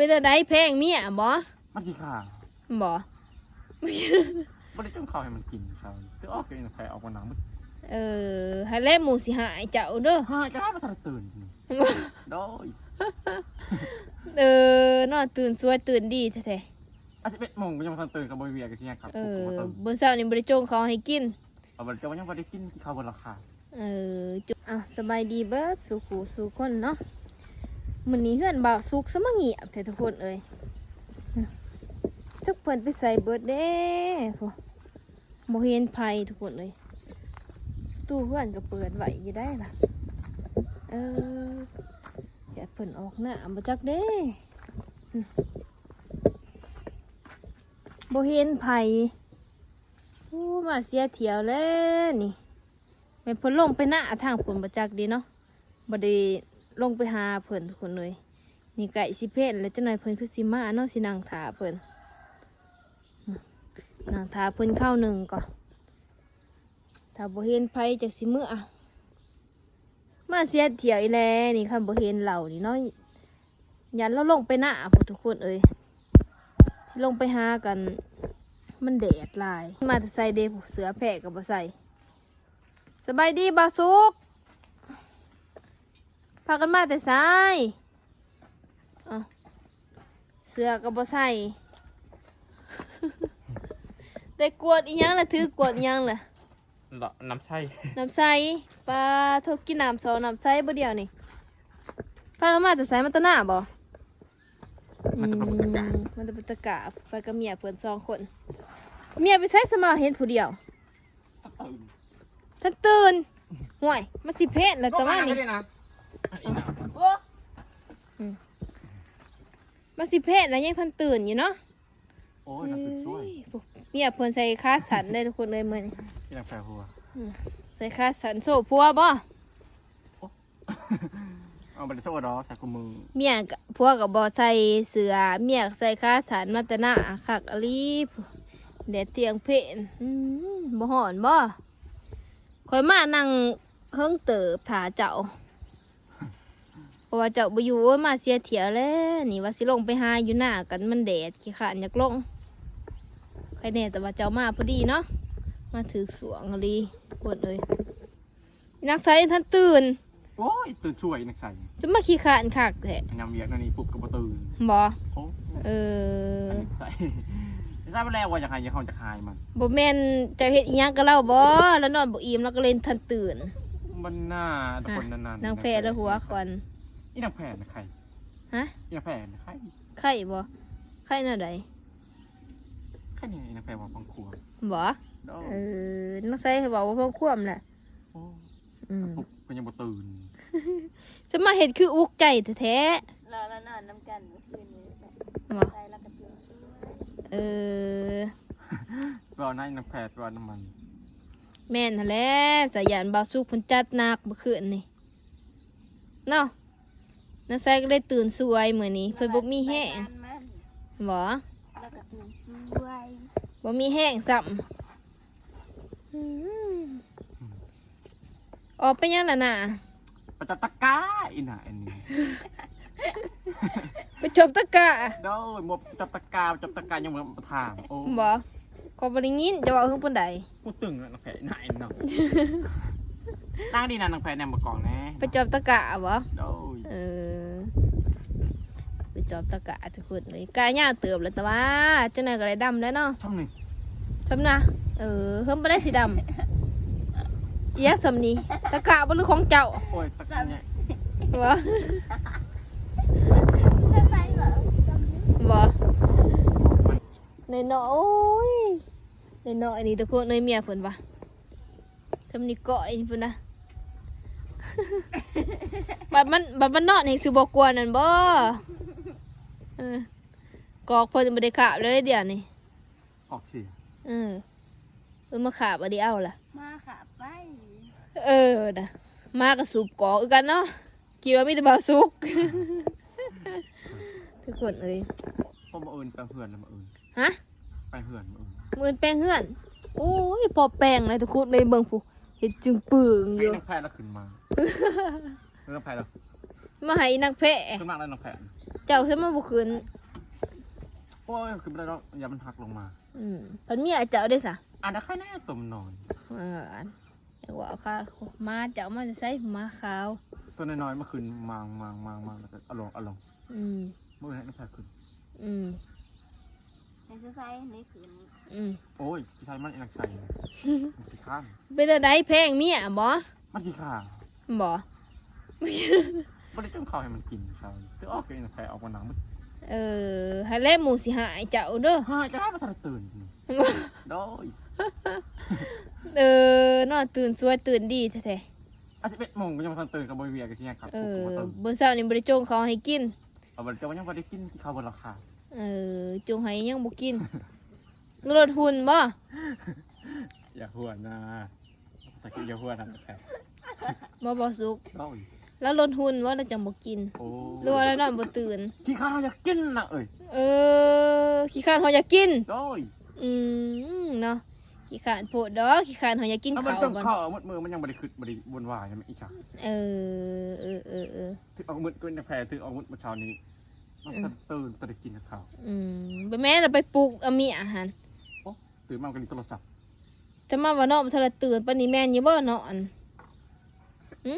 ປັນຈັ່ງໃດ ແພງເມຍບໍ່? ມັນຊິຂ້າ ບໍ່ ບໍ່ໄດ້ຈົ່ງເຂົ້າໃຫ້ມັນກິນ ຂ້າວ ຄືອອກ ໃຫ້ອອກມານັ່ງ ເອີ ຫັ້ນແຫຼະ ໝູ່ຊິຫາຍເຈົ້າເດີ ຫາຍກໍໄດ້ ບໍ່ທັນໄດ້ຕື່ນ ໂດຍ ເອີ ນອນຕື່ນສວຍ ຕື່ນດີແທ້ໆ ອ່ະ ສິບເອັດໂມງ ຍັງບໍ່ທັນຕື່ນ ກໍບໍ່ມີວຽກ ກໍຊິຍັງຂັບ ເອີ ປຸກມາຕື່ນ ມື້ເຊົ້ານີ້ບໍ່ໄດ້ຈົ່ງເຂົ້າໃຫ້ກິນ ເອົາ ບໍ່ໄດ້ຈົ່ງ ຍັງບໍ່ໄດ້ກິນ ກິນເຂົ້າເບິດລາຄາ. ເອີ ຈຸ ອ່ະ ສະບາຍດີເບິດສູ່ຄູ່ສູ່ຄົນເນາະ ມື້ນີ້ເຮືອນບ່າວສຸກສະມາງຽບແທ້ທຸກຄົນເອີຍ ຈັກເພິ່ນໄປໃສເບິດເດ້ ບໍ່ເຫັນໃຜທຸກຄົນເອີຍ ປະຕູເຮືອນກໍເປີດໄວ້ຢູ່ໄດ໋ລະ ເອີ ຢ້ານເພິ່ນອອກນາບໍ່ຈັກເດ້ ບໍ່ເຫັນໃຜ ໂອ້ ມາເສຍຖ້ຽວແລ້ວນີ້. ແມ່ນເພິ່ນລົງໄປນາທາງພຸ້ນບໍ່ຈັກເດ້ເນາະ ບໍ່ໄດ້ລົງໄປຫາເພິ່ນທຸກຄົນເອີຍ ນີ້ໃກ້ຊິເພນແລ້ວ ຈັກໜ່ອຍເພິ່ນຄືຊິມາເນາະ ຊິນັ່ງຖ້າເພິ່ນ ນັ່ງຖ້າເພິ່ນຄາວໜຶ່ງກ່ອນ ຖ້າບໍ່ເຫັນໃຜຈັກຊິເມືອ ມາເສຍຖ້ຽວອີ່ແລ້ວນີ້ ຄັນບໍ່ເຫັນລາວນີ້ເນາະ. ຢ້ານລາວລົງໄປນາພຸ້ນທຸກຄົນເອີຍ ຊິລົງໄປຫາກັນ ມັນແດດຫຼາຍ ມາແຕ່ໃສເດ ເສື້ອແພກໍບໍ່ໃສ່ ສະບາຍດີບ່າວສຸກ ພາກັນມາແຕ່ໃສ ອ້າວ ເສື້ອກໍບໍ່ໃສ່ ໄດ້ກວດອີ່ຫຍັງລະ ຖືກວດອີ່ຫຍັງລະ? ເລາະນ້ຳໃສ ນ້ຳໃສ ປາໂທ ກິນນ້ຳຊອງນ້ຳໃສບໍ່ດຽວນີ້ ພາກັນມາແຕ່ໃສ ມາແຕ່ນາບໍ່? ມາແຕ່ປາບຸດຕະກາ ອືມ ມາແຕ່ປາບຸດຕະກາ ໄປກັບເມຍເພິ່ນສອງຄົນ ເມຍໄປໃສ ສະມາເຫັນຜູ້ດຽວ ທັນຕື່ນ ທັນຕື່ນ ຫ້ວຍ ມັນຊິເພນແລ້ວຕະມານີ້ ໂອ້ ອືມ ມັນຊິເພນແລ້ວ ຍັງທັນຕື່ນຢູ່ເນາະ. ໂອ້ຍ ນັກສວຍ ເມຍເພິ່ນໃສ່ຂາສັ້ນເດ້ທຸກຄົນເອີຍ ມື້ນີ້ ອີ່ນາງແພຫົວ ອືມ ໃສ່ຂາສັ້ນໂຊຜົວບໍ່? ໂອ້ ເອົາ ບໍ່ໄດ້ໂຊດອກ ໃສ່ຄູ່ມື້ ເມຍ ຜົວກໍບໍ່ໃສ່ເສື້ອ ເມຍໃສ່ຂາສັ້ນມາແຕ່ນາ ຄັກອີ່ຫຼີ ແດດທ່ຽງເພນ ອືມ ບໍ່ຮ້ອນບໍ່? ຂ້ອຍມານັ່ງເຫິງເຕີບຖ້າເຈົ້າ ເພາະວ່າເຈົ້າບໍ່ຢູ່ ໂອ້ຍ ມາເສຍຖ້ຽວແລ້ວນີ້ ວ່າຊິລົງໄປຫາຢູ່ນາກັນ ມັນແດດ ຂີ້ຄ້ານຢາກລົງ ໃຄແນ່ແຕ່ວ່າເຈົ້າມາພໍດີເນາະ ມາຖືກຊ່ວງອີ່ຫຼີ ຄົນເອີຍ ນັກໃສທັນຕື່ນ ໂອ້ຍ ຕື່ນຊ່ວຍນັກໃສ ສະມາຂີ້ຄ້ານຄັກແທ້ ຍາມວຽກນັ້ນນີ້ປຸບກໍບໍ່ຕື່ນ ບໍ່ ໂອ້ ເອີ ໃສ ໃສມາແລ້ວວ່າຢາກໃຫ້ ຢາກເຮົາຢາກຫາຍມັນ ບໍ່ແມ່ນເຈົ້າເຮັດອີ່ຫຍັງກັບລາວບໍ່? ລາວນອນບໍ່ອີ່ມ ລາວກໍເລີຍທັນຕື່ນ ມັນໜ້າ ແຕ່ຄົນນັ້ນໆ ນາງແພລະຫົວຂວັນ ອີ່ນາງແພນະໄຄ ຮະ ອີ່ນາງແພນະໄຄ ໄຄບໍ່? ໄຄແນວໃດ? ໄຄນີ້ ອີ່ນາງແພເວົ້າພັງຄວາມ ບໍ່? ໂດຍ ເອີ ນາງໃສເວົ້າບໍ່ພັງຄວາມແຫຼະ ໂອ້ ອືມ ປຸກກໍຍັງບໍ່ຕື່ນ ສະມາເຮັດຄືອຸກໃຈແທ້ໆ ລາວ ລາວນອນນຳກັນມື້ຄືນນີ້ ບໍ່? ໃສ່ລາວກໍຕື່ນສວຍ ເອີ ເວົ້ານະ ນາງແພເວົ້ານຳມັນ ແມ່ນຫັ້ນແຫຼະ ສາຍານບ່າວສຸກເພິ່ນຈັດໜັກມື້ຄືນນີ້ ເນາະ ນາງໃສກໍເລີຍຕື່ນສວຍມື້ນີ້ ເພິ່ນບໍ່ມີແຮງ ບໍ່? ລາວກໍຕື່ນສວຍ ບໍ່ມີແຮງຊ້ຳ ອືມ ອອກໄປຫຍັງລະນະ? ໄປຈັບຕະກາ ອີ່ໜ້າອັນນີ້ ໄປຈັບຕະກາ ໂດຍ ໝົດຈັບຕະກາ ຈັບຕະກາຍັງບໍ່ຖາມ ໂອ້ ບໍ່? ຂ້ອຍບໍ່ໄດ້ຍິນ ເຈົ້າເວົ້າເຖິງປານໃດ? ບໍ່ຕຶງນະ ນາງແພນະ ນາງດີນະ ນາງແພນະ ມາກອງແນ່ ໄປຈອບຕະກະບໍ່? ໂດຍ ເອີ ໄປຈອບຕະກະທຸກຄົນເອີຍ ກະຍາວເຕີບແລ້ວ ແຕ່ວ່າຈັກໜ້ອຍກໍໄດ້ດຳແລ້ວເນາະ ຊ່ຳນີ້ ຊ່ຳນະ ເອີ ເຮີ້ມບໍ່ໄດ້ຊິດຳ ອີຫຍັງຊ່ຳນີ້ ຕະກະບໍ່ ຫຼືຂອງເຈົ້າ? ໂອ້ຍ ຕະກະໃຫຍ່ ບໍ່? ບໍ່? ນ້ອຍໆ ໂອ້ຍ ນ້ອຍໆ ນີ້ທຸກຄົນເອີຍ ເມຍເພິ່ນວ່າ ຊ່ຳນີ້ກ້ອຍພຸ້ນນະ ບັດມັນ ບັດມັນນອນແຮ່ງຊິບໍ່ກົວນັ້ນບໍ່? ເອີ ກອກເພິ່ນບໍ່ໄດ້ຄາບແລ້ວເດ້ດຽວນີ້ ອອກເສຍ ເອີ ເອີ ມາຄາບເອົາ ໄດ້ເອົາລະ ມາຄາບໄປ ເອີ ນະ ໝາກໍສູບກອກຄືກັນເນາະ. ຄິດວ່າມີແຕ່ບ່າວສຸກ ທຸກຄົນເອີຍ ພໍມື້ອື່ນໄປເຮືອນລະ ມື້ອື່ນ ຮະ ໄປເຮືອນມື້ອື່ນ ມື້ອື່ນໄປເຮືອນ ໂອ້ຍ ພໍແປງນະ ທຸກຄົນເອີຍ ເບິ່ງພຸ້ນ ເຮັດຈຶ່ງປຶ້ງຢູ່ ໃຫ້ນາງແພລະຂຶ້ນມາ ນາງແພລະ ມາໃຫ້ນາງແພ ຂຶ້ນມາແລ້ວນາງແພ ເຈົ້າຄືມາບໍ່ຂຶ້ນ? ໂອ້ຍ ຂຶ້ນບໍ່ໄດ້ດອກ ຢ້ານມັນຫັກລົງມາ. ອືມ ເພິ່ນເມຍເຈົ້າເດ້ສະ? ອັນນັ້ນໃຄແນ່ຕົວມັນນອນ. ເອີ ອັນ ຈັກວ່າຄ່າ ໝາເຈົ້າມາແຕ່ໃສ? ໝາຂາວ ຕົວນ້ອຍໆ ມາຂຶ້ນ ມາງໆໆ ແລ້ວກໍເອົາລົງ ເອົາລົງ. ອືມ ມື້ນັ້ນພາຂຶ້ນ. ອືມ ໃຫ້ໃສ່ໃນຄືນ. ອືມ ໂອ້ຍ ພີ່ຊາຍມັນອີ່ຫຍັງໃສ່ ມັນຂີ້ຄ້ານ. ເປັນຈັ່ງໃດ ແພງເມຍບໍ? ມັນຂີ້ຄ້ານບໍ? ບໍ່ໄດ້ຈົ່ງເຂົ້າໃຫ້ມັນກິນ ເຊົ້າ ຄືອອກເອງໃສ່ອອກມານັ່ງ. ເອີ ຫັ້ນແຫຼະ ໝູ່ຊິຫາຍເຈົ້າເດີ. ຫາຍຈະໄດ້ບໍ່ທັນໄດ້ຕື່ນ. ໂດຍ ເອີ ນອນຕື່ນສວຍຕື່ນດີແທ້ໆ. ອ່ະ ສິບເອັດໂມງກໍຍັງບໍ່ທັນຕື່ນ ກໍບໍ່ມີວຽກກໍຊິຍັງຂັບ ເອີ ປຸກຂຶ້ນມາຕື່ນ. ມື້ເຊົ້ານີ້ບໍ່ໄດ້ຈົ່ງເຂົ້າໃຫ້ກິນ. ເອົາ ບໍ່ໄດ້ຈົ່ງ ຍັງບໍ່ໄດ້ກິນ ກິນເຂົ້າເບິດລະຄ່າ. ເອີ ຈົ່ງໃຫ້ຍັງບໍ່ກິນ. ລົດຫຸ່ນບໍ? ຢ່າຫົວນະ ສາກິດ ຢ່າຫົວນະ. ບໍ່ ບໍ່ສຸກ ເອົ້າ ລາວລົດຫຸ່ນບໍ ລາວຈັ່ງບໍ່ກິນ? ໂອ້ ຫຼືວ່າລາວນອນບໍ່ຕື່ນ? ຂີ້ຄ້ານເຮົາຢາກກິນນະເອີຍ. ເອີ ຂີ້ຄ້ານເຮົາຢາກກິນ. ໂດຍ ອືມ ເນາະ ຂີ້ຄ້ານໂພດດອກ ຂີ້ຄ້ານເຮົາຢາກກິນເຂົ້າ. ມັນຈົງເຂົ້າໝົດມື້ ມັນຍັງບໍ່ໄດ້ຄິດ ບໍ່ໄດ້ວຸ່ນວາຍຫຍັງອີກ. ເອີ ເອີ ເອີ ເອີ ຖືກອອກມືດ ກໍຍັງແພ້ ຖືກອອກມືດມື້ເຊົ້ານີ້ ມັນ ເອີ ຕື່ນ ບໍ່ໄດ້ກິນເຂົ້າ. ອືມ ບໍ່ແມ່ນລະໄປປຸກເອົາເມຍຫັ້ນ. ໂອ້ ຕື່ນມາກໍຫຼິ້ນໂທລະສັບ. ຈະມາວ່ານ້ອງບໍ່ທັນໄດ້ຕື່ນປານນີ້ແມ່ນຢູ່ບໍ່ເນາະ? ອັນ ຫຶ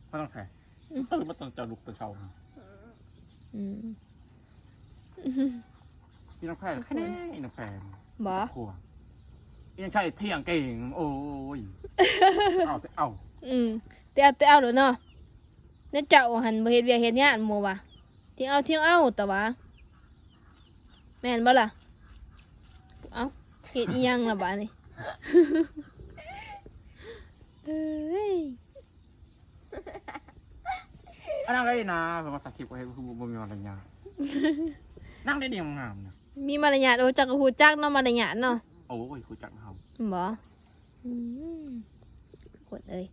ພໍ່ນ້ອງແພ ອືມ ຕື່ນມາຕັ້ງແຕ່ລຸກແຕ່ເຊົ້າ. ອືມ ພີ່ນ້ອງແພ ຂະແນງ ພີ່ນ້ອງແພບໍ? ອີ່ຫຍັງໃສ່ຖຽງເກັ່ງ ໂອ້ຍ ເອົາແຕ່ເອົາ. ອືມ ແຕ່ເອົາ ແຕ່ເອົາໂລດເນາະ. ແນວເຈົ້າຫັ້ນບໍ່ເຮັດວຽກເຮັດງານໝູ່ວ່າ ຖຽງເອົາ ຖຽງເອົາ ແຕ່ວ່າ ແມ່ນບໍ່ລະ? ເອົ້າ ເຮັດອີ່ຫຍັງລະບາດນີ້? ເອີຍ ອັນນັ້ນກໍດີນະ ເພິ່ນວ່າຖ່າຍຄລິບກໍເຮັດຄືບໍ່ມີມາລະຍາດ. ນັ່ງໄດ້ດີງາມນະ ມີມາລະຍາດ. ໂອ້ ເຈົ້າກໍຮູ້ຈັກເນາະ ມາລະຍາດເນາະ. ໂອ້ຍ ຮູ້ຈັກເຮົາບໍ? ອືມ ທຸກຄົນເອີຍ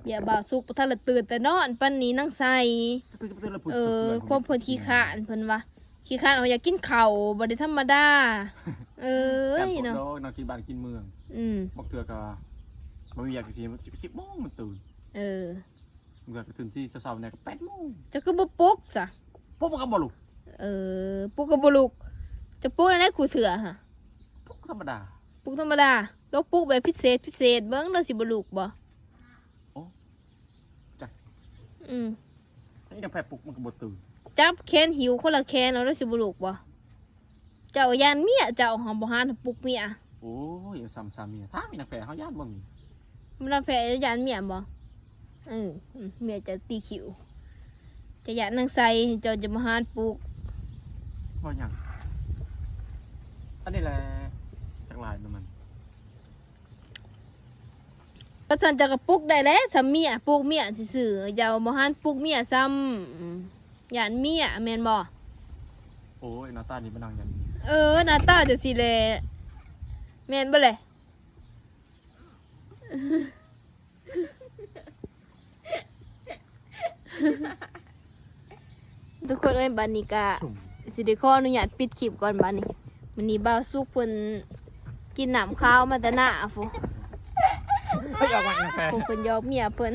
ເມຍບ່າວສຸກບໍ່ທັນລະຕື່ນແຕ່ນອນປານນີ້ນາງໃສ. ເອີ ຄວາມເພິ່ນຂີ້ຄ້ານ ເພິ່ນວ່າຂີ້ຄ້ານເຮົາຢາກກິນເຂົ້າ ບໍ່ໄດ້ທຳມະດາ. ເອີຍ ເນາະ ເນາະ ກິນບ້ານກິນເມືອງ. ອືມ ບາງເທື່ອກໍບໍ່ມີວຽກ ສິບ ສິບໂມງມັນຕື່ນ. ເອີ ບາງເທື່ອກໍຕື່ນແຕ່ເຊົ້າໆ ແດ່ກໍແປດໂມງ. ເຈົ້າຄືບໍ່ປຸກຊະ? ປຸກມັນກໍບໍ່ລຸກ. ເອີ ປຸກກໍບໍ່ລຸກ. ເຈົ້າປຸກແນວໃດຄູ່ເທື່ອຫະ? ປຸກທຳມະດາ ປຸກທຳມະດາ. ລອງປຸກແບບພິເສດ ພິເສດເບິ່ງ ລາວຊິບໍ່ລຸກບໍ່? ໂອ້ ຈັກ. ອືມ ນີ້ນະ ໃຜປຸກມັນກໍບໍ່ຕື່ນ. ຈັບແຂນຫິ້ວຄົນລະແຂນ ລາວຊິບໍ່ລຸກບໍ່? ເຈົ້າຢ້ານເມຍ ເຈົ້າຫາບໍ່ຫັນປຸກເມຍ. ໂອ້ຍ ເອົາຊ້ຳຊາເມຍ ຖາມອີນາງແພ ເຮົາຢ້ານບໍ່ເມຍ? ນາງແພຢ້ານເມຍບໍ່? ເອີ ເມຍເຈົ້າຕີຄິວ. ເຈົ້າຢ້ານນາງໃສ ເຈົ້າຈະບໍ່ຫັນປຸກ. ເວົ້າຫຍັງ? ອັນນີ້ແຫຼະ ຈັກຫຼາຍນຳມັນ. ວ່າຊັ້ນເຈົ້າກໍປຸກໄດ້ແຫຼະ ສ່ຳເມຍ ປຸກເມຍຊື່ໆ ເຈົ້າບໍ່ຫັນປຸກເມຍຊ້ຳ. ຢ້ານເມຍແມ່ນບໍ່? ໂອ້ຍ ໜ້າຕານີ້ມານັ່ງຢ້ານເມຍ. ເອີ ໜ້າຕາຈັ່ງຊີ້ແຫຼະ ແມ່ນບໍ່ແຫຼະ? ທຸກຄົນເອີຍ ບັດນີ້ກະຊິໄດ້ຂໍອະນຸຍາດປິດຄລິບກ່ອນ. ບັດນີ້ ມື້ນີ້ບ່າວສຸກເພິ່ນກິນນ້ຳຂາວມາແຕ່ໜ້າພຸ້ນ. ເພິ່ນຢອກເມຍເພິ່ນ.